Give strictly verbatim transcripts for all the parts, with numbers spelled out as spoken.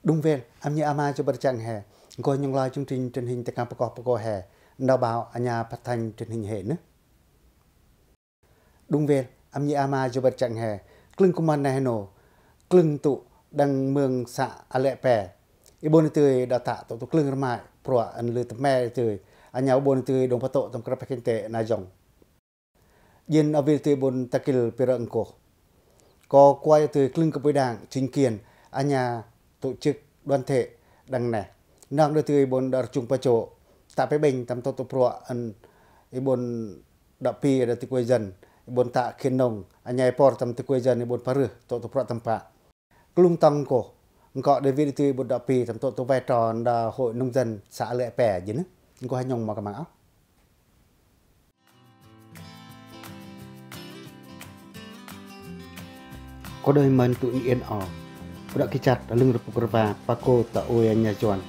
Đung Vêl, ăp nhĭ ama jubăr chăng he, nkoh nhŭng loi chương trình truyền hình tơ kang păkoh păkoh he, nau bao ăña phát thanh truyền hình he nư. Đung Vêl, ăp nhĭ ama jubăr chăng he, klâng kuman na he nô, klâng tŭ đăng mương xã A Lưi Pe. I bôn i tưi đă tă tŭ tŭ klâng rmai, pruă ăn lư tơme i tưi, ăña u bôn i tưi đong pătô tâm krăpeh kinh tế na jong. Jên a wil tưi bôn ta kil pira nkoh. Ko kuai tưi klâng kơ bui đảng, chính quyền, ăña tổ chức đoàn thể đăng neh. Nong đơ tưi bôn đa rchung păchô. Tă pê bênh tâm tŭ tŭ pruă ăn i bôn đa pi đa tưi kuai dân. I bôn tă khiên nông. Ăña i por tâm tưi kuai dân i bôn parưh tŭ tŭ pruă tâm pă. Klung tong nkoh. Nkoh đơ wil tưi bôn đa pi tâm tŭ tŭ vai trò đa hội nông dân xã A Lưi Pe jên nư. Nkoh he nhŭng mă kơmang âu. Ko đơi mơn tŭ ni en o. Ko đă ki chăt a lưng rpuk rva, pako ta ôi a ña Yuan.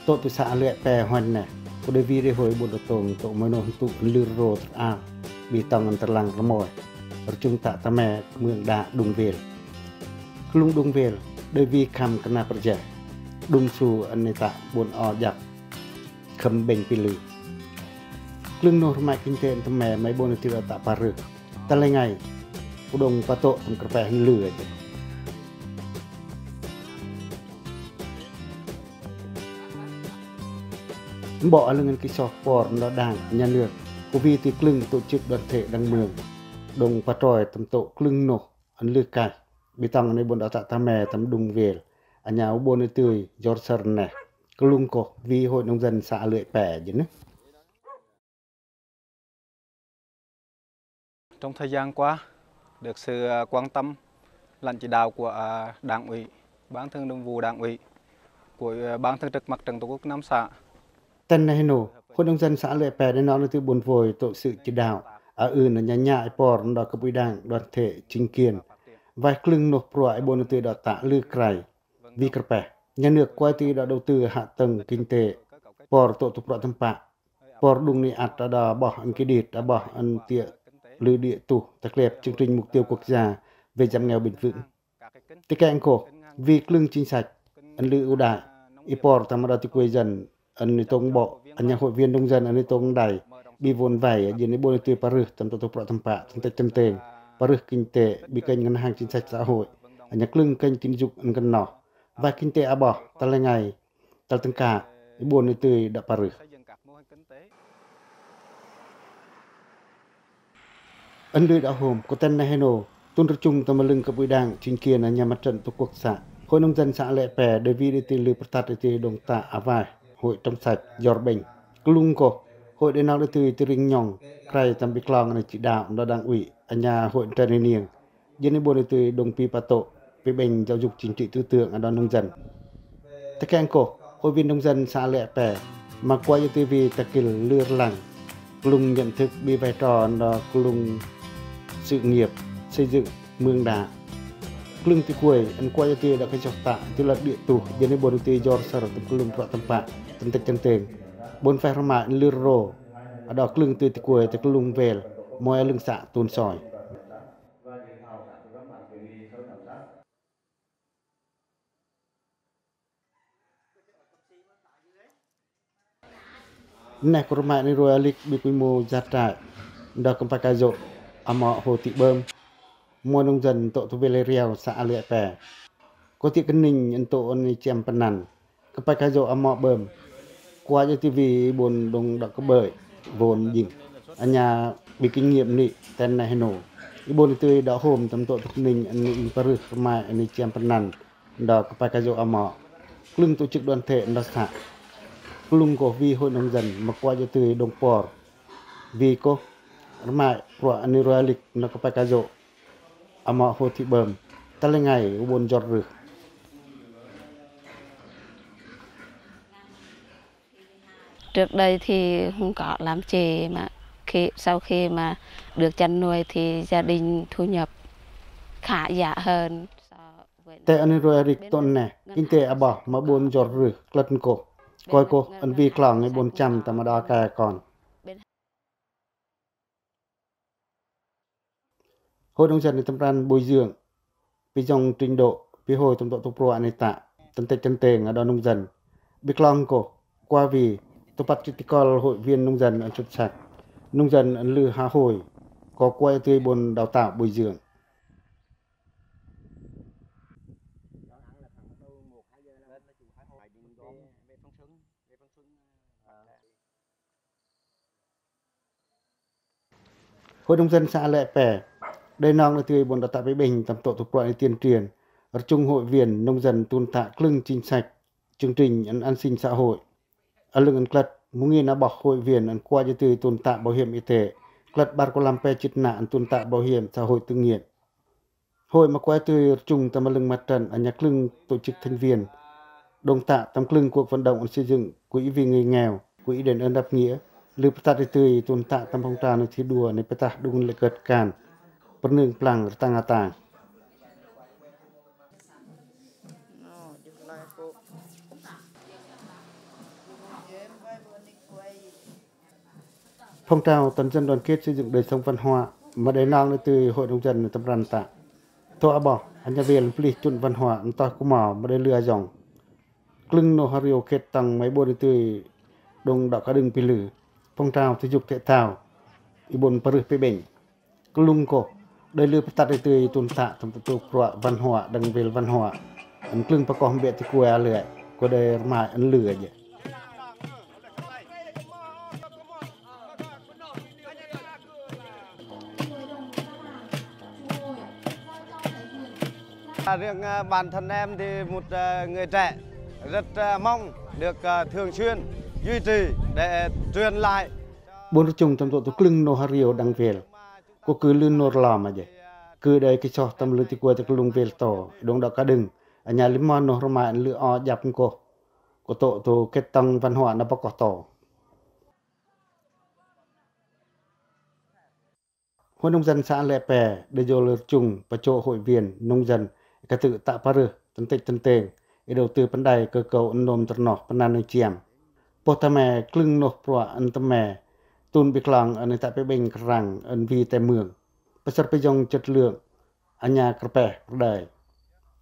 Tŭ tŭ xã A Lưi Pe hoan neh. Ko đơi wi ri hôi bôn đa tông, tŭ mơn nô tŭ lư rô tơ ao. Bi tông ăn tơ lăng rmoi. Rchung tă tơme mương đa Đung Vêl. Klung Đung Vêl, đơi wi khăm kơna pơrjeh. Đung su ăn ni tă bôn o jăk. Khâm bênh pi lư. Klâng nô rmai kinh tế tơme mai bôn tưi đa tă parưh. Tơ lơi ngai. U đong pătô tâm krăpeh lư aja. Mbô a lưng ăn ki soh por đa đảng, nhà nước. Ko wi tưi klâng tổ chức đoàn thể đăng mương. Đong pătroi tâm tŭ klâng nô. Ăn lư kai. Bi tông ăn i bôn đa tă tơme tâm Đung Vêl. Ăña u bôn i tưi jor sơr neh. Klung nkoh wi hội nông dân xã A Lưi Pe jên nư. Trong thời gian qua, được sự, à, quan tâm, lãnh chỉ đạo của, à, Đảng ủy, Ban Thường vụ Đảng ủy, của, à, Ban Thường trực Mặt trận Tổ quốc Nam xã. Tăn neh nô, hội nông dân xã A Lưi Pe đe nong đơ tưi bôn vôi tŭ sự chỉ đạo, a ưn a ña ña i por đa kơ bui đảng, đoàn thể, chính quyền. Vai klâng nô pruă i bôn tưi đa tă lư krai, wi krăpeh. Nhà nước kuai tưi đa đầu tư hạ tầng kinh tế, por tŭ tŭ pruă tâm pă. Por đung ni ăt đa boh ăn ki đit, đa boh ăn tiă lư đĭ tuh, ta klep chương trình mục tiêu quốc gia về giảm nghèo bền vững. Tơ keng nkoh, wi klâng chính sách, ăn lư ưu đãi, i por tâm đa tưi kuai dân, ăn i tông bộ, ăña hội viên nông dân, ăn i tông đài, bi vốn vay, jên i bôn tưi parưh, tâm tŭ tŭ pruă tâm pă, tâm têk tâm têng, parưh kinh tế, bi kênh ngân hàng chính sách xã hội, ăña klâng kênh tín dụng ăn kênh noh, vai kinh tế a boh, tơ lơi ngai, tơ lơi tâng ka, i bôn i tưi đa parưh. Ăn lư đa hôm, ko tăn neh nô, tŭn rchung tâm a lưng kơ bui đảng, chính quyền ăña Mặt trận Tổ quốc xã. Hội nông dân xã A Lưi Pe, đơi wi đơi tưi lư pơrtat đơi tưi đong tă a vai, hội trong sạch, jor bênh. Klung nkoh, hội đe nong đơi tưi tưi ring nhong, krai tâm bi klong ăn chỉ đạo đa đảng ủy, ăña hội trần niên. Jên i bôn i tưi đong pi pătô, pi bênh giáo dục chính trị tư tưởng a đa nông dân. Tơ keng nkoh, hội viên nông dân xã Lưi Pe, ma kuai tưi wi ta kil lư rlăng, klung nhận thức bi vai trò đa klung sự nghiệp, xây dựng, mương đa. Klâng tưi kuai, ăn kuai tưi đa kơ chok tă, tưi lăt đĭ tuh, jên i bôn tưi jor sơr tâm klung pruă tâm pă, tâm têk tâm têng. Bôn pheh rmai ăn lư rô, a đa klâng tưi tưi kuai, tơ klung Vêl, moi a lưng xã Tun Soi. Neh ko rmai ni roi a lik bi kuimo jat rai. Đa kơmpai kajô, amo Hồ Thị Bơm. Moi nông dân tŭ tŭ Vêl Riau xã A Lưi Pe. Ko ti kơninh ntŭk ni chiăm pơnăn. Kơmpai kajô amo Bơm. Kuai tưi wi i bôn đong đa kơbơi. Bôn jing. Ăña bi kinh nghiệm ni tăn neh nô. I bôn tưi đa hôm tâm tŭ tŭ kơninh ni ing parưh rmai ni chiăm pơnăn. Đa kơmpai kajô amo. Klâng tổ chức đoàn thể đa xã. Klung nkoh wi hội nông dân ma kuai tưi đong por. Wi koh rmai pruă ni roi a lik đa kơmpai kajô. Amo Hồ Thị Bơm, tơ lơi ngai u bôn jor rưh. Trước đây thì không có làm gì mà khi, sau khi mà được chăn nuôi thì gia đình thu nhập khá giả hơn so với. Tê ăn roi a rik tŭn neh, kinh tế a boh ma bôn jor rưh, klât nkoh. Koi koh, ăn wi klong i bôn chăm tâm a đa kai kon. Hội nông dân ni tâm pran bồi dưỡng, pi jong trình độ, pi hôi tâm tŭ tŭ pruă ni tă. tâng têng tâng têng a đò nông dân. Bi klong kô, qua vì tô păt chit ti kol hội viên nông dân ăn sŭt săk, nông dân ăn lư ha hội, có qua tưi ƀôn đào tạo bồi dưỡng. Hội nông dân xã Lẹ Pe, đei nong nư tưi ƀôn đào tạo pê ƀinh tâm tô tô pruă nư tiên truyền, rchung hội viên nông dân tun tha klưng chính sách, chương trình an, an sinh xã hội. A lưng ăn klât, mơng ngăn a ƀoh hội viên ăn kuă jư tưi tun tha bảo hiểm y tế, klât ƀar kulam pe chit nă ăn tun tha bảo hiểm xã hội tự nguyện. Hội ma kuai tưi rchung tâm a lưng mặt trận, a nhà klưng tổ chức thành viên. Đông tha tâm klưng cuộc vận động ăn xây dựng quỹ vì người nghèo, quỹ đền ơn đáp nghĩa. Lư pơtăt tưi tun tha tâm phong trào nư thi đua nư pơtăt đung lĕ kơt kan. Pơnưng plang rtang atang. Phong trào toàn dân đoàn kết xây dựng đời sống văn hóa ma đei nong nư tưi hội nông dân tâm ran tha. Tô a ƀoh, a nhà vêl pơlih chun văn hóa, ntoi kumo ma đei lư a yong. Klưng noh a riu khet tong ma i ƀôn nư tưi đung đă ka đưng pơlư. Phong trào thể dục thể thao, i ƀôn pơrưh pê ƀinh. Klung kô, đei lư pơtăt tưi tun tha tâm tô tô pruă văn hóa, đăng vêl văn hóa. Ăn klưng pơkoh ƀiă ti kuai a lưi, kô đei rmai ăn lư a jê. Riêng, à, bản thân em thì một, à, người trẻ rất, à, mong được, à, thường xuyên duy trì để truyền lại. Ƀôn rchung tâm tô tô klưng noh a riu đăng vêl. Kô kư lư noh rlom a jê. Kư đei ki soh tâm lư ti kuai ta klung vêl to, đung đă ka đưng. A nhà lư mo noh rmai ăn lư o djăp kô. Kô tô tô khet tong văn hóa na pơkoh to. Hội nông dân xã Lẹ Pe, đei yô lơ rchung, pachô hội viên, nông dân, ka tưi tha pơrưh, tâng têng tâng têng, i đầu tư pơnđai, cơ cấu ăn nôm tơrnoh, pơnăn nư chiăm. Pô tơme, klưng noh pruă, ăn tơme, tun bi klong, ăn tha pê ƀinh kơrăng, ăn vì tai mương. Pơsăr pơyong chất lượng, a nhà kơrpeh pơđai.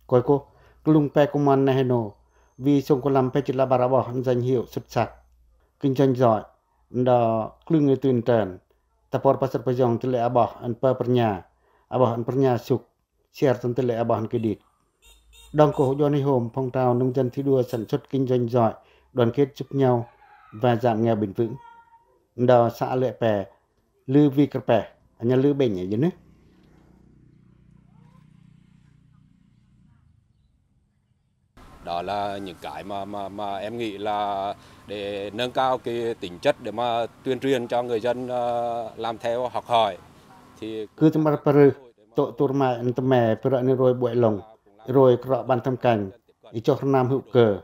Koi kô, klung pe kô mon neh nô, vì sông kô lăm pe chit la ƀar a ƀoh, ăn danh hiệu xuất sắc. Kinh doanh giỏi, ăn đo klưng nư tưi ntơn. Ta por pơsăr pơyong tơ lĕ a ƀoh ăn pơ pơrnha, a ƀoh ăn pơrnha sŭk, siar tăn tơ lĕ a ƀoh ăn kơdit. Đong kô hô dô nây hôm phong trào nông dân thi đua sản xuất kinh doanh giỏi, đoàn kết giúp nhau và giảm nghèo bền vững. Ăn đo xã Lẹ Pe, lư vì kơrpeh, a nhà lư ƀinh a jê nư. Đó là những cái mà, mà, mà em nghĩ là để nâng cao cái tính chất để mà tuyên truyền cho người dân, ờ, làm theo, học hỏi. Thì kư tâm ƀar pơrưh, tô tô rmai ăn tơme pơră nư roi ƀuai lông, roi krok ƀan tâm kanh, i choh rơnam hữu cơ.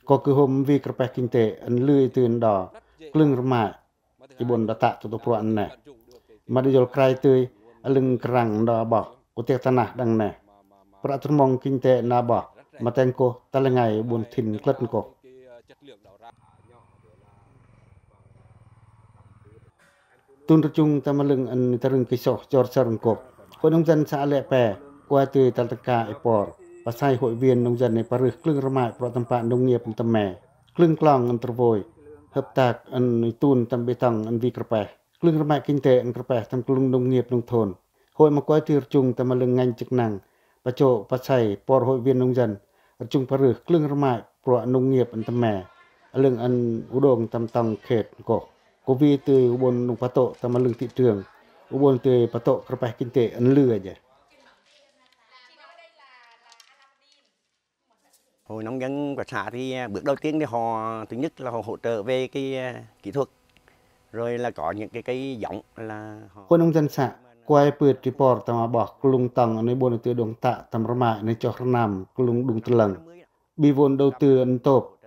Kô kư hôm vì kơrpeh kinh tế, ăn lư i tưi ăn đo, klưng rmai. I ƀôn đa tăk tô tô pruă neh. Ma đa yôl krai tưi, a lưng kơrăng đa ƀoh, kô tiăk tơnah đăng neh. Prăk tơrmong kinh tế na ƀoh, ma teng kô ta lăng ai ƀôn thin klât kô. Tun rơchung ta ma lưng ăn ta rưng ki soh jor sơr kô. Hội nông dân xã Lẹ Pe, kua tưi tal tơka i por. Pasai hội viên nông dân i parưh klưng rmai prăk tơmpă nông nghiệp ăn tơme. Klưng klong ăn tơrvôi. Hợp tác ăn i tun tâm bê tông ăn vì kơrpeh. Klưng rmai kinh tế ăn kơrpeh tâm klung nông nghiệp nông thôn. Hội ma kua tưi rơchung ta ma lưng ngành chức năng. Pachô, pasai, por hội viên nông dân. Rơchung parưh klưng rmai prăk nông nghiệp ăn tơme. A lưng ăn u đông tâm tông khet kô. Kô vì tưi u ƀôn nông pơtô ta ma lưng thị trường. U ƀôn tưi pơtô kơrpeh kinh tế ăn lư a jê. Hội nông dân của xã thì, à, bước đầu tiên thì họ, thứ nhất là họ hỗ trợ về cái, à, kỹ thuật, rồi là có những cái, cái giống là họ. Hội nông dân xã, kua i pưt i por ta ma ƀoh klung tông nư ƀôn tưi đông tăk tâm rmai nư choh rơnam klung đung tơlơng. Bi vốn đầu tư ăn tôp,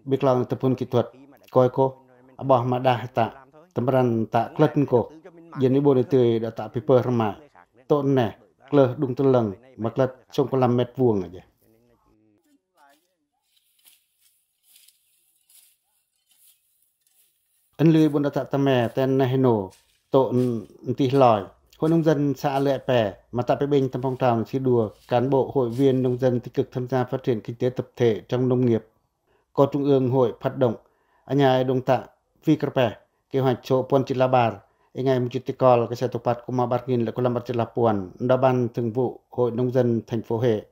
bi klong tơpun kỹ thuật, koi kô, a ƀoh ma đah tăk, tâm răn tăk klât kô, jên i ƀôn tưi đa tăk pipơ rmai. Tŏ neh, klơh đung tơlơng, ma klât sông pơlăm mét vuông a jê. Ăn lư i ƀôn đa tăk tơme, ten neh nô, tŏ ntih loi, Hội nông dân xã Lưới Pe, ma ta pe bênh tâm phong trào thi đua cán bộ hội viên nông dân tích cực tham gia phát triển kinh tế tập thể trong nông nghiệp. Có Trung ương hội phát động, a nhai đùng tă Wi Krpe, kế hoạch số puăn chit la bar, i ngai mút chit tikol, kasai tơpăt, kum ma bar ngìn lĕ kum lam bar chit la puăn, đa ban thường vụ hội nông dân thành phố Huế.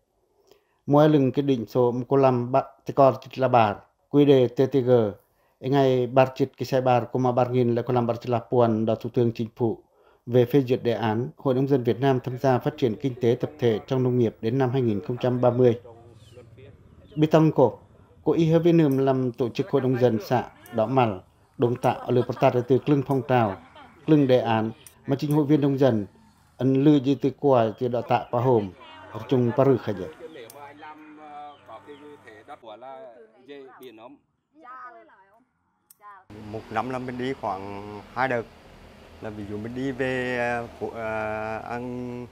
Muai lưng quy định số kum lam bar tikol chit la bar, quy đề T T G, i ngai bar chit kasai bar, kum ma bar ngìn lĕ kum lam bar chit la puăn, đa Thủ tướng Chính phủ về phê duyệt đề án Hội nông dân Việt Nam tham gia phát triển kinh tế tập thể trong nông nghiệp đến năm hai nghìn không trăm ba mươi. Bi tong kô, kô i hơ wi nưm lam tổ chức hội nông dân xã đỏ măl, đùng tă, lư pơrtat tơ klưng phong trào, klưng đề án, ma ching hội viên nông dân, ăn lư ji tơ kuai tơ đỏ tă pa hôm, rchung parư kha ji. Một năm là mình đi khoảng hai đợt. Là ví dụ mình đi về, ờ, phủ-, ờ, ăn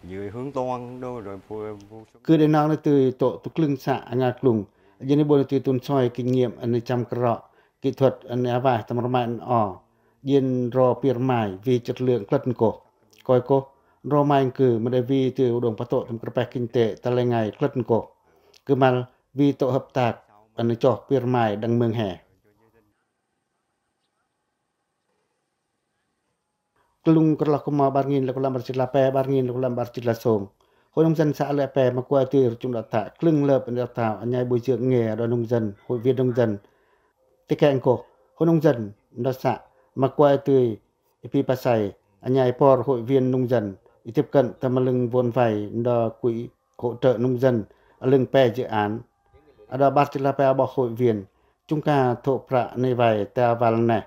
dưới Hương Toàn đồ rồi phủ-, phủ-, Kư đe nong nư tui tŏ tơ klưng xã Nga Klung. Jêh ni bô nư tui tŭn soi kinh nghiệm ăn chăm kơ rŏ kỹ thuật ăn a wai tâm rmai ăn o. Jêh ro pia rmai wi chất lượng klât kô. Koi kô, ro mai kư ma đe wi tui u đong pătô tâm kơpeh kinh tế ta lĕ ngai klât kô. Kơ măl wi tŏ hợp tác ăn choh pia rmai đăng mưng he. Klung kơloh kum ma bar ngìn lĕ kum lam bar chit la pe, bar ngìn lĕ kum lam bar chit la sông. Hội nông dân xã Lưới Pe ma kuai tui rchung đỏ tă, klưng lơp đỏ tă, a nhai bôi dưỡng nghề đa nông dân, hội viên nông dân. Tike kô, hội nông dân đa xã ma kuai tui i pi pasai, a nhai por hội viên nông dân, i tiếp cận tâm lưng vốn vay đa quỹ hỗ trợ nông dân, a lưng pe dự án. A đa bar chit la pe a bok hội viên, chung ka tŏ pră nê vay ta wal nê.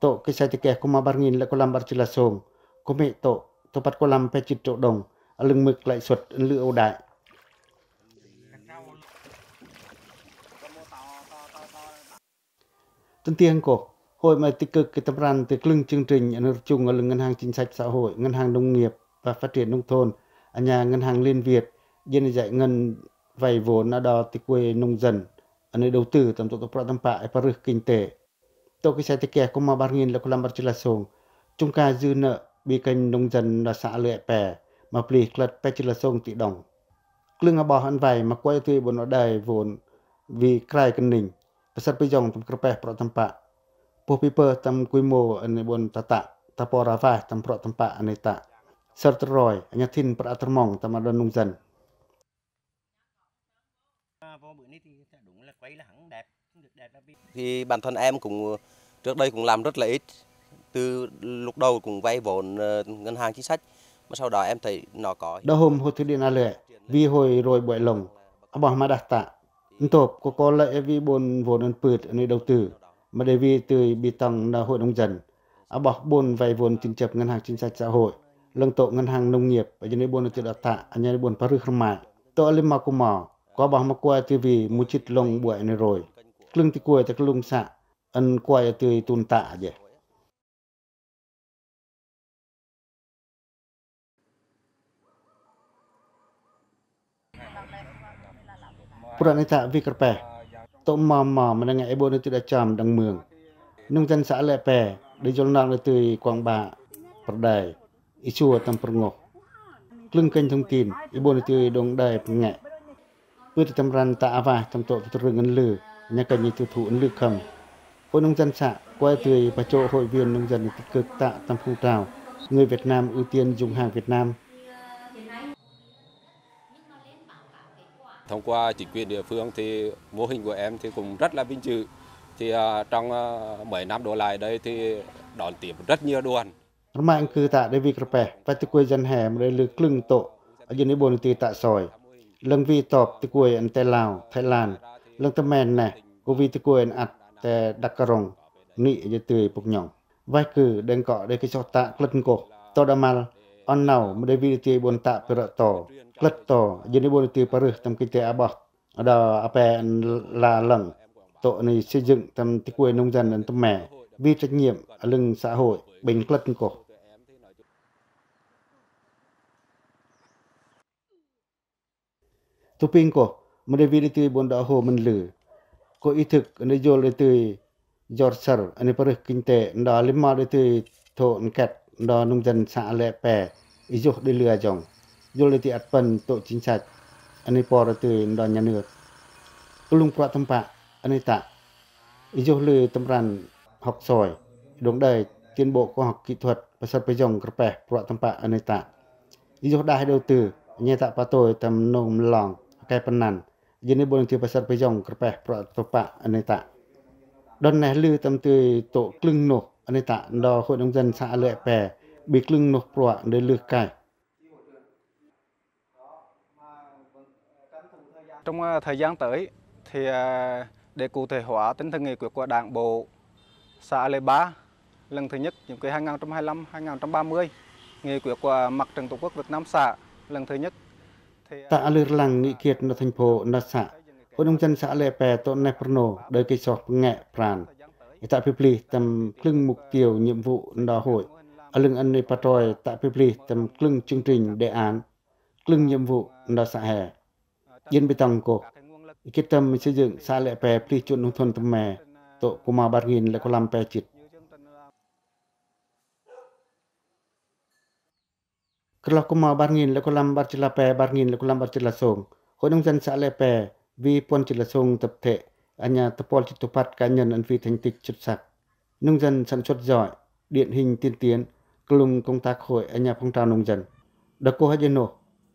Tŏ kasai tike kum ma bar ngìn lĕ kum lam bar chit la sông, kumi tŏ, tơpăt kum lam pe chit triệu đồng, a lưng mưk lãi suất ăn lư ưu đãi. Tâng tieng kô, hội ma tích cực tâm ran tơ klưng chương trình ăn rchung a lưng ngân hàng chính sách xã hội, ngân hàng nông nghiệp và phát triển nông thôn, a nhai ngân hàng Liên Việt, jêh ni giải ngân vay vốn a đa tơ kuai nông dân, ăn đầu tư tâm tŏ tơpăt tâm pă i parư kinh tế. Tŏ kasai tike kum ma bar ngìn lĕ kum lam bar chit la sông, chung ka dư nợ bi kênh nông dân đa xã Lưới Pe, ma pli klât pe chit la sông tỷ đồng. Klưng a bok ăn vay ma kuai tui bôn đai vốn wi krai kơninh, pơsăt pơyong tâm kơpeh prŏ tâm pă. Pô pi pơ tâm quy mô ăn bôn tătă, ta por a wai tâm prŏ tâm pă ăn tă. Săr tơroi, a nhai thin pră tơrmong tâm a đa nông dân. Thì bản thân em cũng, trước đây cũng làm rất là ít. Từ lúc đầu cũng vay vốn, ờ, ngân hàng chính sách, mà sau đó em thấy nó có. Đa hôm hội thủy điện A Lưới, wi hội roi buai lông, a bok ma đah tă. Ntop, kô kô lĕ wi bôn vốn ăn pưt, ăn đầu tư, ma đe wi tui bi tong đa hội nông dân. A bok bôn vay vốn tín chấp ngân hàng chính sách xã hội, lưng tŏ ngân hàng nông nghiệp, a jêh ni bôn tui đa tă, a nhai bôn parư rmai. Tŏ a lưm ma kum ma, kô a bok ma kuai tui wi mút chit lông buai ni roi. Klưng tơ kuai tơ klung xã, ăn kuai tui tŭn tă jêh. Pura ni tă wi kơpeh. Tŏ ma ma ma nang e bôn tui đa cham đăng mưng. Nông dân xã Lưới Pe, đe jol nong tui quảng bá pơrdai, i sua tâm pơrngoh. Klưng kênh thông tin, i bôn tui đong đai pơnge. Pưt tâm ran tă a wai tâm tŏ tơrưng ăn lư, nhă kênh tui thu ăn lư khâm. Hội nông dân xã, kuai tui păchô hội viên nông dân tích cực tă tâm phong trào Người Việt Nam ưu tiên dùng hàng Việt Nam. Thông qua chính quyền địa phương thì mô hình của em thì cũng rất là vinh dự. Thì, à, trong, à, mấy năm đổ lại đây thì đón tiếp rất nhiều đoàn. Rmai ân kư tă đe wi kơpeh, wai tơ kuai dân he ma đe lư klưng tŏ, a jêh ni bôn tui tă soi. Lăng wi tŏp tơ kuai ăn te Lao, Thái Lan, lăng tơ men neh, kô wi tơ kuai ăn ăt te Đắk Krông, ni a jêh tui Puk Nhông. Wai kư đeng kŏ đe kơ sŏ tă klât kô, tŏ đa măl, ăn nau, ma đe wi tui bôn tă pơrơ tŏ, klât tŏ, a jêh ni bôn tui parư tâm kinh tế a bok. Ada apa yang la lăng, tŏ ni xây dựng tâm tơ kuai nông dân tâm me, vì trách nhiệm, a lưng xã hội, bênh klât kô. Tuping kô, ma đe wi đe tui bôn đa hô mân lư. Kô ý thức, đe jol đe tui jor săr, đe parư kinh tế, đa lima đe tui thô nket. ndo nông dân xã Lệ Pe, i jôh đei lư a jong. Jôl đei ti ăt pân tô̆ chính sách, ăn i por a tưi ndo nhà nước. Klung pruă tơmpă, ăn i tă. I jôh lư tâm ran hok soi, đung đơi, tiến bộ khoa học kỹ thuật, pasal pơjong kơrpeh pruă tơmpă ăn i tă. I jôh đah i đầu tư, ñe tă patoi tâm nông mlong, akai pơnăn, jêng i bôn tưi pasal pơjong kơrpeh pruă tơmpă ăn i tă. Đon neh lư tâm tưi tô̆ klâng noh ăn i tă, ndo hội nông dân xã Lệ Pe, bi klâng noh pruă đei lư kai. Trong, ờ, thời gian tới thì, ờ, để cụ thể hóa tinh thần nghị quyết của Đảng bộ xã Lệ Ba lần thứ nhất, nhiệm kỳ hai ngàn không trăm hai mươi lăm, hai ngàn không trăm ba mươi, nghị quyết của Mặt trận Tổ quốc Việt Nam xã lần thứ nhất. Thì, ờ, tă a lư rlăng nghị quyết ndo thành phố ndo xã. Hội nông dân xã Lệ Pe tô̆ neh pơrno đơi kê soh pơnge pran. I tă phi plih tâm klâng mục tiêu nhiệm vụ ndo hội. A lưng ăn i patroi tă phi plih tâm klâng chương trình đề án, klâng nhiệm vụ ndo xã he. Jên bê tông kôh. I kê tâm xây dựng xã Lệ Pe plih chuan nông thôn tâm me tô̆ koma bar nghìn lẻ kôm lăm pe chit. Kơl koma bar nghìn lẻ kôm lăm bar chit la pe, bar nghìn lẻ kôm lăm bar chit la sông. Hội nông dân xã Lệ Pe, vi puăn chit la sông tập thể, a ña tơpol chit tơpăt cá nhân ăn vi thành tích xuất sắc. Nông dân sản xuất giỏi, điển hình tiên tiến, klung công tác hội, a ña phong trào nông dân. Đa kôh a jên noh,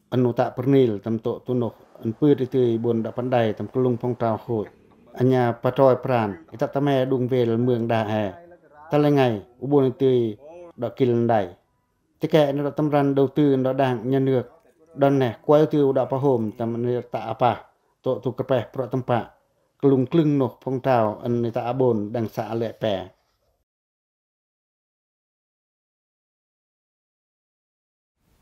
ăn u tă pơrnil tâm tô̆ tu noh, ăn pưt i tưi bôn đa păn đai tâm klung phong trào hội. A ña patroi pran, i tă ta me đung vel mương đa he. Ta lơi ngai, u bôn i tưi đa kil đai. Tike ndo tâm ran đầu tư ndo đảng nhà nước. Đon neh, kuai u tưi u đa pahôm tâm ni tă apa, tô̆ tu kơpeh pruă tơmpă. Klung klâng noh phong trào ăn ni tă a bôn đang xã Lệ Pe.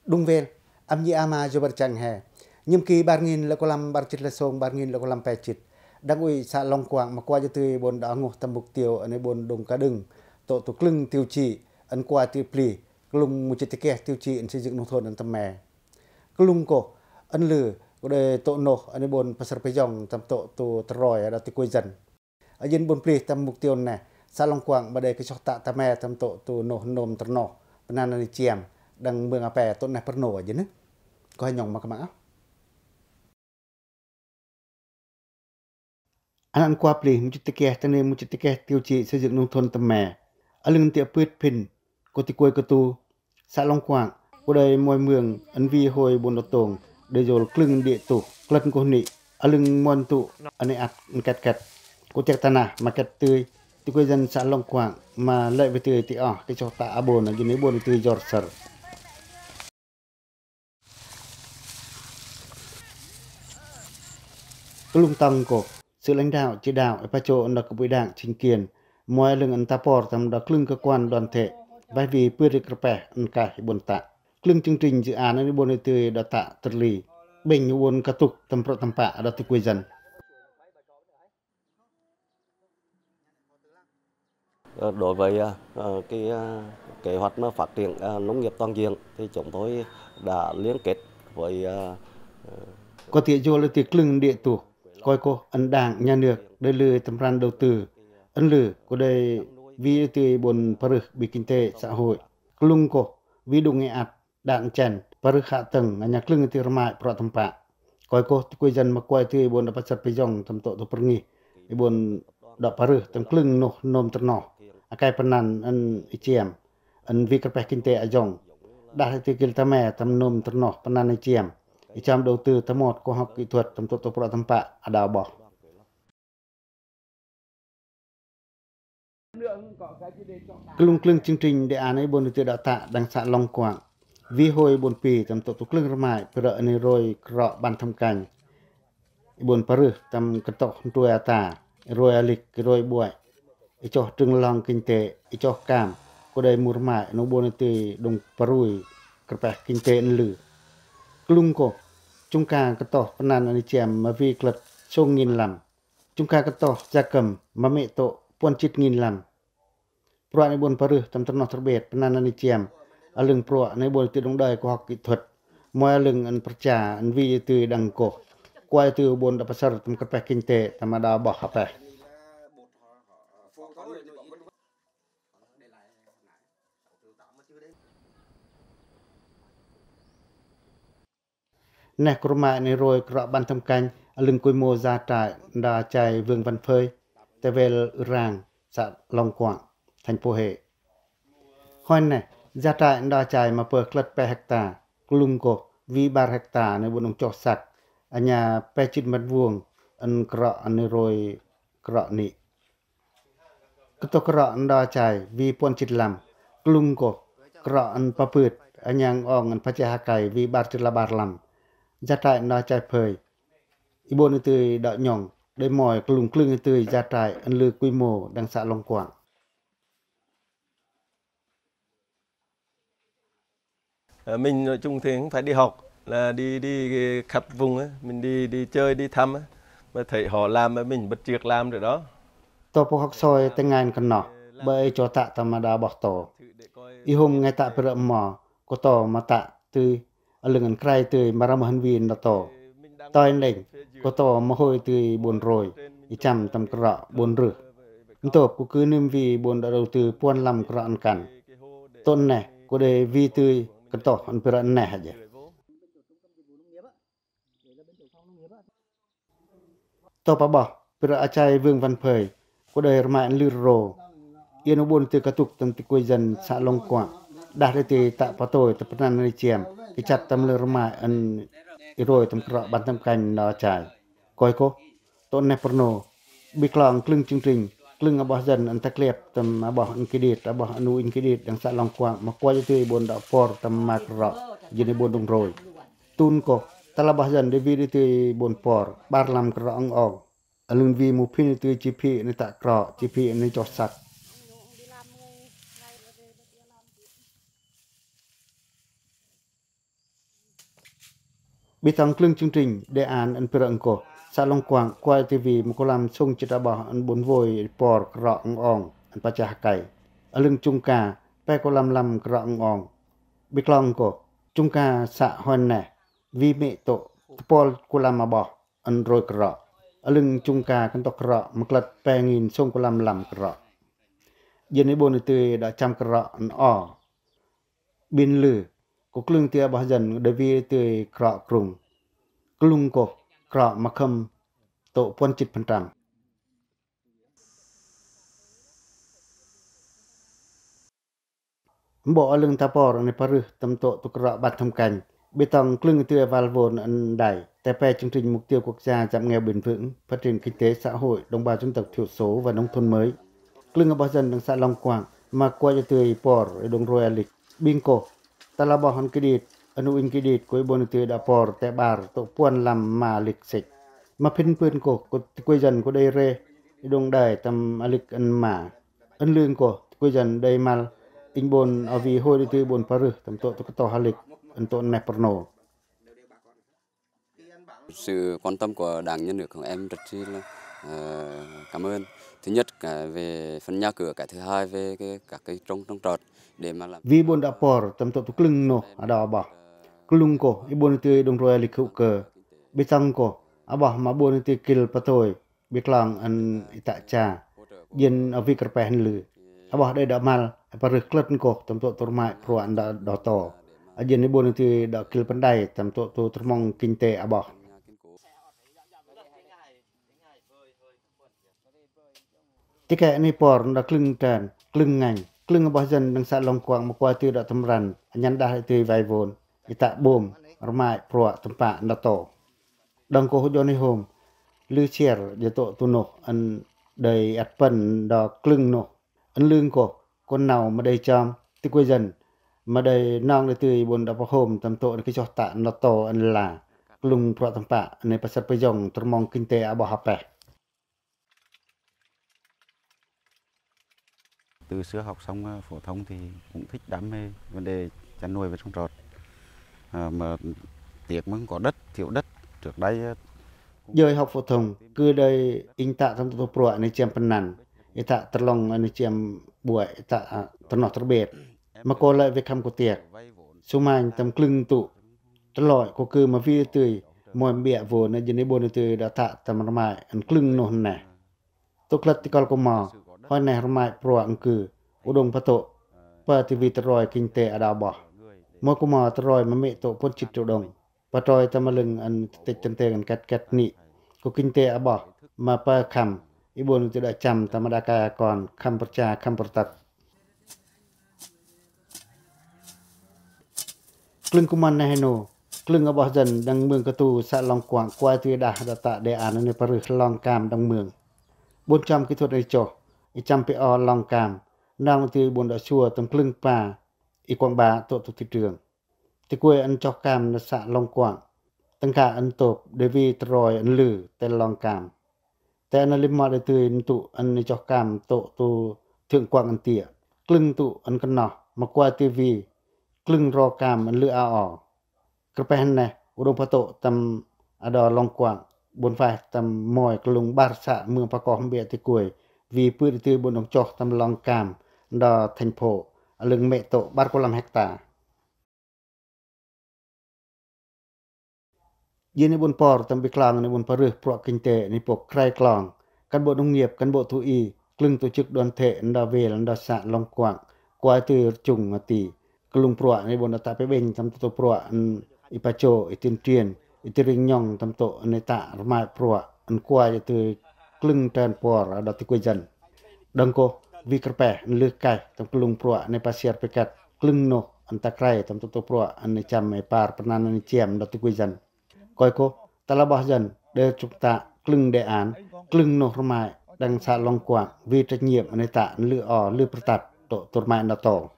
Đung vel, am nhi ama jô bar chang he. Nhiệm kỳ bar nghìn lẻ kôm lăm bar chit la sông, bar nghìn lẻ kôm lăm pe chit. Đảng ủy xã Long Quảng ma kuai u tưi bôn đa ngôh tâm mục tiêu ăn i bôn đung ka đưng. Tô̆ tu klâng tiêu chí, ăn kuai tưi pli. Klung mu chit tike tiêu chí ăn xây dựng nông thôn ăn tâm me. Klung kôh, ăn lư, kô đei tô̆ noh, ăn i bôn pasar pejong, tâm tô̆ tu tơroi, ada ti kuê dân. A jên bôn pli tâm mục tiêu neh, xã Long Quảng, ba đei kê soh tă ta me tâm tô̆ tu noh nôm tơrnoh, pơnăn ăn i chiăm, đang mương a pe tô̆ neh pơrno a jên. Kô hơ nhŏng ma kơmang ah. Ăn ăn kuai pli, mu chit tike, tơnê mu chit tike, tiêu chí xây dựng nông thôn tâm me. A lưng ti a pưt phin, kô ti kuê kơ tu, xã Long Quảng, kô đei moi mương, ăn vi hội bôn đa tông, đei jôl klâng đê tu, klân kô ni, a lưng moi tu, ăn i ăt, ăn ket ket. Kô tiak ta nah, ma ket tưi, ti kuê dân xã Long Quảng, ma lĕ vi tưi ti oh, kê soh tă a bôn, a jên i bôn tưi jor săr. Klung tong kôh, sự lãnh đạo chỉ đạo, i pacho ndo cấp ủy đảng, chính quyền, moi a lưng ăn ta por tâm ndo klâng cơ quan đoàn thể, vay vi pưt i kơpeh ăn kaih i bôn tă. Klâng chương trình dự án ăn i bôn i tưi ndo tă tơrli. Bênh i bôn kơtuk tâm prok tâm pă ndo ti kuê dân. Ờ, đối với, ờ, ờ, cái, ờ, kế hoạch mà phát triển, ờ, nông nghiệp toàn diện thì chúng tôi đã liên kết với, ờ, ờ, Kô ti jôl ti klâng đê tu. Koi kôh ăn đảng, nhà nước, đei lư tâm ran đầu tư. Ăn lư, kô đei vi tưi bôn parưh bi kinh tế xã hội. Klung kôh, vi đung i ăt. Đa chen, parưh hă tâng, a ña klâng ti rơmai prok tâm pă. Koi kôh ti kuê dân ma kuai tưi i bôn ndo pasar pejong tâm tô̆ tu pơrngih. I bôn ndo parưh tâm klâng noh nôm tơrnoh. A kai pơnăn ăn i chiăm. Ăn vi kơpeh kinh tế a jong. Đah ti kil ta me tâm nôm tơrnoh pơnăn i chiăm. I chiăm đầu tư tâm mot khoa học kỹ thuật tâm tô̆ tu prok tâm pă a đao boh. Klung klâng chương trình đề án i bôn i tưi ndo tă đang xã Long Quảng. Vi hội bôn pi tâm tô̆ tu klâng rơmai, pơrơ ăn i roi krok ban thăm canh. I bôn parưh tâm kơtoh ntrui ata, i roi alik, i roi buai. I choh trưng lòng kinh tế, i choh cam, kô đei mur mai, ăn u bôn i tưi đung parui, kơpeh kinh tế ăn lư. Klung kôh, chung ka kơtoh pơnăn ăn i chiăm ma vi klât sông nghìn lăm. Chung ka kơtoh gia cầm ma mê̆ tô̆ puăn chit nghìn lăm. Prok ni bôn parưh tâm tơrnoh tơrbet pơnăn ăn i chiăm. A lưng prok ni bôn tưi đung đơi khoa học kỹ thuật. Moi a lưng ăn pơrcha ăn vi tưi đang kôh. Kuai tưi bôn ndo pasar tâm kơpeh kinh tế tâm a đao boh hă peh. Neh, ko rmai ane roi krok ban thâm keng a lưng quy mô gia trại Ndo Achai Vương Văn Phơi, ta wel Ürang, xã Long Quảng, thành phố Huế. Hoi neh, gia trại Ndo Achai ma pơ klât pe hecta, klung koh, vi bar hecta ane buôn ung choh săk, anya pe chit mét vuông, ăn krok ane roi krok ni. Ketoh krok Ndo Achai, vi puăn chit lam, klung koh, krok ăn papưt, anya ong ăn pachai hakai, vi bar chit la bar lam. Gia trại Ndo Achai Phơi, i buôn ntui đă nhŏng, đei moi klung klưng ntui gia trại ăn lư quy mô đăng xã Long Quảng. Ờ, mình nói chung thì cũng phải đi học, là đi, đi khắp vùng á, mình đi, đi chơi, đi thăm á, mà thấy họ làm mà mình bắt chước làm rồi đó. To pok hok soi te ngai kynnoh, bơ e cho ta tâm mđa ƀoh to. I hôm ngai ta pơrơ̆ mo, ko to ma ta tui, a lưng ăn krai tui, ma răm hăn vin đa to. Toi nleng, ko to ma hôi tui buôn roi, i chăm tâm krok buôn rưh. Ntop ko kư nim vi buôn đa đầu tư puăn lam krok ăn kăn. Tŏ neh, ko đei vi tui, ketoh ăn pơrơ̆ neh aja. Tŏ pa ƀoh, pơrơ̆ Achai Vương Văn Phơi, ko đei rmai ăn lư rô. Iên u buôn tui katuk tâm tui quê dân xã Long Quảng. Đah đei tui ta patôi tâm pơnăn ri chiêm, kĭ chăt tâm lư rmai ăn i roi tâm krok ban thâm keng Ndo Achai. Koi koh, tŏ neh pơrno, bi klong klưng chương trình, klưng a ƀoh dân ăn ta kliăp tâm a ƀoh ăn kĭ dit, a ƀoh ăn u inh kĭ dit đăng xã Long Quảng, ma kuai tui buôn đă por tâm ma krok, jêng i buôn đung roi. Tun koh, ta la ƀoh dân đei vi đei tui buôn por, ƀar lam krok ong ong. A lưng vi mu phin tui chi phi ni ta krok, chi phi ni choh săk. Bi tong klưng chương trình, đề án ăn pơrơ̆ ong koh, xã Long Quảng, kuai tui vi ma kulam sông chit a ƀoh ăn buôn vôi por krok ong ong, ăn pachai hakai. A lưng chung ka, pe kulam lam krok ong ong. Bi klong koh, chung ka xã hoi neh, vi mĭ tŏ, tơpol kulam a ƀoh, ăn roi krok. A lưng chung ka kantô krok, ma klât pe ngin sông kulam lam krok. Jêng i buôn tui đă chăm krok ăn o. Bin lư, ko klưng tui a ƀoh dân đei vi tui krok krung. Klung koh, krok ma khâm tŏ puăn chit phần trăm. Mbo a lưng ta por ăn i parưh tâm tŏ tui krok ban thâm keng. Bi tong klưng tui a val vôn ăn đai, te pe chương trình mục tiêu quốc gia giảm nghèo bền vững, phát triển kinh tế xã hội đồng bào dân tộc thiểu số và nông thôn mới. Klưng a ƀoh dân đăng xã Long Quảng, ma kuai tui por, i đung roi a lĭk. Bing koh, ta la ƀoh ăn kĭ dit, ăn u inh kĭ dit, ko i buôn tui đă por, te ƀar, tŏ puăn lam ma lĭk sĭk. Ma phin pưn koh, ko tui quê dân ko đei re, i đung đai tâm a lĭk ăn ma. Ăn lưng koh, tui quê dân đei mal, inh buôn a vi hôi đei tui buôn parưh, tâm tŏ tui katoh a lĭk, ăn tŏ neh pơrno. Sự quan tâm của Đảng, Nhà nước của em rất chi là, ờ, cảm ơn. Thứ nhất là về phần nhà cửa, cái thứ hai về cái, các cái trồng, trồng trọt để mà làm. Vi buôn đă por, tâm tŏ tui klưng noh, a đa a ƀoh. Klung koh, i buôn tui đung roi a lĭk hŭk kơ. Bi tong koh, a ƀoh ma buôn tui kil patôi. Bi klong ăn i ta cha. Jêng a vi kơrpeh ăn lư. A ƀoh đei đă mal, a parưh klât koh, tâm tŏ tui rmai pruă ăn đă đo to. A jêng i buôn tui đă kil pơndai, tâm tŏ tui tơrmong kinh tế a ƀoh. Tike ni por đă klưng trơn, klưng ngăn, klưng a ƀoh dân đăng xã Long Quảng ma kuai tui đă tâm răn, a nhăn đah tui vai vôn, i ta bôm, rmai pruă tơmpă đa to. Đăng koh jôn i hôm, lư sier, jêh tŏ tui noh, ăn đei ăt păn đo klưng noh. Ăn lưng koh, kon nau ma đei chom, tui quê dân, ma đei nong đei tui buôn đă pơhôm, tâm tŏ ni kĭ choh ta, đa to, ăn la, klung pruă tơmpă, ăn i pasăt pơjong, tơrmong kinh tế a ƀoh a peh. Từ xưa học xong, ờ, phổ thông thì cũng thích đam mê vấn đề chăn nuôi và trồng trọt. Ờ, mà tiếc mà không có đất, thiếu đất. Trước đây, ờ, Dơi học phổ thông, kư đơi inh ta tâm tŏ tui pruă ni chiăm pơnăn, i ta tơlong ni chiăm ƀuăi, i ta, à, tơnoh tơrbet. Ma koh lơi vê khăm koh tiek. Sumai tâm klưng tŭ. Tơloi koh kư ma vi tui, moi ƀiă vô ni jêng i buôn tui đă ta tâm rmai, ăn klưng noh neh. Tŭ klât ti kol koh mo, hoi neh rmai pruă ăn kư, u đung patô. pa ti wi tơroi kinh tế a đa ƀoh. Mo ku mo tơroi ma mê̆ tŏ puăn chit triệu đồng. Patroi tâm lưng ăn tĕch tăn teng ăn kat kat ni. Ku kinh tế a ƀoh ma pa khăm, i ƀuôn ti đa chăm tâm đa kai a kon, khăm pơrcha, khăm pơrtăt. Klưng ku mon neh hên nô, klưng a ƀoh dân đăng mương Katu, xã Long Quảng, kuai ti đa đa tă đề án nê parưh long cam đăng mương. Ƀuôn chăm kỹ thuật nê chô, i chăm pê o long cam, nong ti ƀuôn đa sua tâm klưng pa, i quảng bá tŏ tu thị trường. Ti kuai ăn chŏk cam na xã Long Quảng, tăng ca ăn tôp, đe wi tơroi ăn lư, te long cam. Te ăn lim mo đe tui ntŭ ăn chŏk cam tŏ tu thượng quảng ăn tiă. Klưng tŭ ăn kơnoh, ma kuai ti wi, klưng ro cam ăn lư a o. Kơpeh neh, u đŏng pha tŏ tâm a đo Long Quảng, ƀuôn faih tâm moi kơlŭng ƀar xã mương Pakoh ƀiă ti kuai, wi pư đe tui ƀuôn đŏng chŏk tâm long cam, đo thành phố, a lưng mê̆ tŏ ƀar ku lăm hecta. Djên i ƀuôn por tâm ƀiklong, i ƀuôn parưh pruă kinh tế, i pok krai klong, cán bộ nông nghiệp, cán bộ thú y, klưng tổ chức đoàn thể, đo wi, đo xã Long Quảng, kuai ti rchŭng a ti, kơlŭng pruă, i ƀuôn đa tă pê ƀĕnh tâm tŏ tu pruă, i pa chô, i tuyên truyền, i ti ring nhŏng tâm tŏ, i tă rmai pruă, i kuai ti klưng trơn por, đo ti kuai dân. Đăng kô, wi kơpeh, i lư kaih, tâm kơlŭng pruă, i pa siar pê kat, klưng noh, i ta krai, tâm tŏ tu pruă, i chăm i par pơnăn i chiăm, đo ti kuai dân. Koi kô, ta la ƀoh dân, đe chŭk tă, klưng đề án, klưng noh rmai, đăng xã Long Quảng, wi trách nhiệm, i tă, i lư o, lư pơrtăt, tŏ tu rmai đa tô.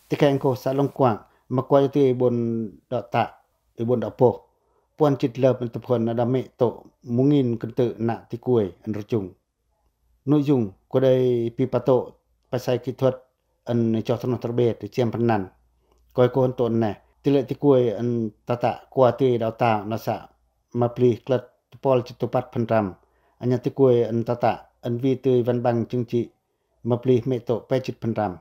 Ti keng kô xã Long Quảng, ma kuai ti ƀuôn đa tă, i ƀuôn đa pô. Puăn chit lơp i tơphuăn đa mê̆ tŏ, mŭng in kơntư nă ti kuai, i rchŭng. Nội dung, kuai đei pi pa tŏ, pa sai kỹ thuật, i chŏk tơnoh tơrbêt, i chiăm pơnăn. Koi kô tŏ neh, ti lĕ ti kuai, i ta tă, kuai ti đao tao, na xã, ma plih klât, tơpol chit tơpăt phần trăm. Anya ti kuai, i ta tă, i wi ti văn bằng chứng chỉ, ma plih mê̆ tŏ pe chit phần trăm.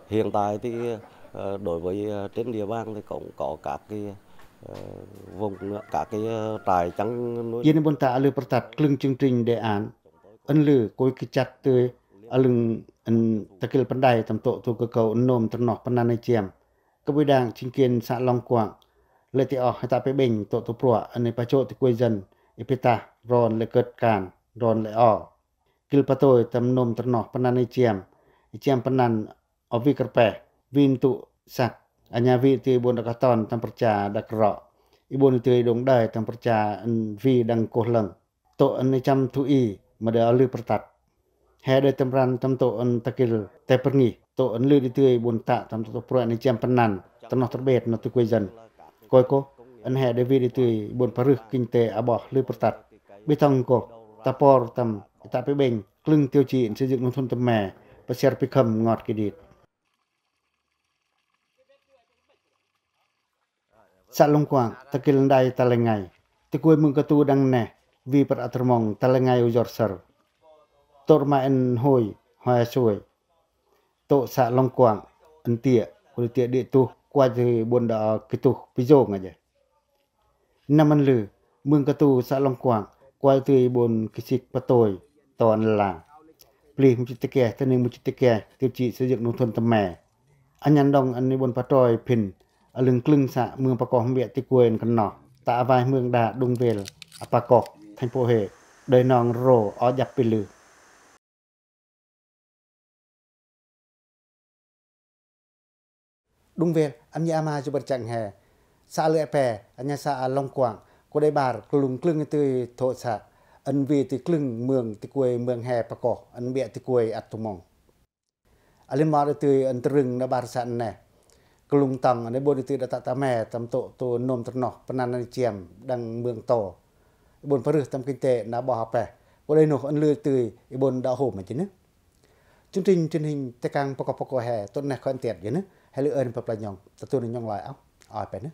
Hiện tại thì, ờ, đối với, ờ, trên địa bàn thì cũng có các cái, ờ, vùng, các cái, ờ, trại chăn nuôi. Djên i ƀuôn tă a lư pơrtăt klưng chương trình đề án. Ăn lư kuai kĭ chăt tui a lưng ăn ta kĭl pơndai tâm tŏ tu kơ kâu ăn nôm tơnoh pơnăn i chiăm. Cấp ủy đảng, chính quyền xã Long Quảng, lĕ ti oh, i ta pê ƀĕnh tŏ tu pruă, ăn i pa chô ti kuai dân, i pita, ron lĕ kơt kan, ron lĕ o. Kĭl patôi tâm nôm tơnoh pơnăn i chiăm, i chiăm pơnăn o wi kơpeh, wi ntŭ săk, anya wi ti ƀuôn đa kơton tâm pơrcha đa kơro, i ƀuôn ti đŏng đai tâm pơrcha ăn wi đăng kôh lăng. Tŏ ăn i chăm thú y, ma đe a lư pơrtăt. He đe tâm ran tâm tŏ ăn ta kĭl te pơrngih, tŏ ăn lư đe tui ƀuôn tă tâm tŏ pruă i chiăm pơnăn, tơnoh tơrbêt noh ti kuai dân. Koi kô, ăn he đe wi đe tui ƀuôn parưh kinh tế a ƀoh lư pơrtăt. Ƀi tŏng kô, ta por tâm, i ta pê ƀĕnh, klưng tiêu chí xây dựng nông thôn tơm me, pơsiar pi khâm ngot kĭ đit. Xã Long Quảng, ta kĭl ndai ta lĕ ngai. Ti kuai mưng katu đăng neh, wi păr a tơrmong ta lĕ ngai u jor sơr. Tŏ rmai ăn hôi, hôi a sôi. Tŏ xã Long Quảng, ăn tiă, kuai tiă đĭ tuh, kuai ti ƀuôn đa kituh, pi jông a dje. Năm ăn lư, mưng katu xã Long Quảng, kuai ti ƀuôn kisik patôi, to ăn la. Plih mŭ chit tơkeh, tơning mŭ chit tơkeh, tiêu chí xây dựng nông thôn tơm me. Anhan đŏng ăn i ƀuôn patroi phin, a lưng klưng xã mưng pakoh mbiă ti kuai ăn kơnoh. Ta a vai mưng đa Đung Vel, a pakoh, thành phố Huế, đơi nong rô, o djăp pi lư. Đung Vel, a mnha ama ju bơr chăng he. Xã lư e pe, a nha xã a Long Quảng, kuai đei ƀar, kơlŭng klưng tui tŏ xã, ăn wi ti klưng mưng ti kuai mưng he pakoh, ăn mbiă ti kuai ăt tơmong. A lưn mot tui ăn tơrưng na ƀar xã neh. Kơlŭng tŏng, ăn i ƀuôn tui đa tă ta me, tâm tŏ, tŏ nôm tơnoh, pơnăn ăn chiăm, đăng mưng to. I ƀuôn parưh tâm kinh tế, na ƀoh a pe. Kuai đei noh, ăn lư tui, i ƀuôn đa hôm a dje nơ. Chương trình truyền hình Tây Cang pakoh pakoh he, tŏ neh koi ăn tiat dje nơ. He lư ơn pơpla nhŏng, ta tu nơ nhŏng lai âu, oi pe nơ.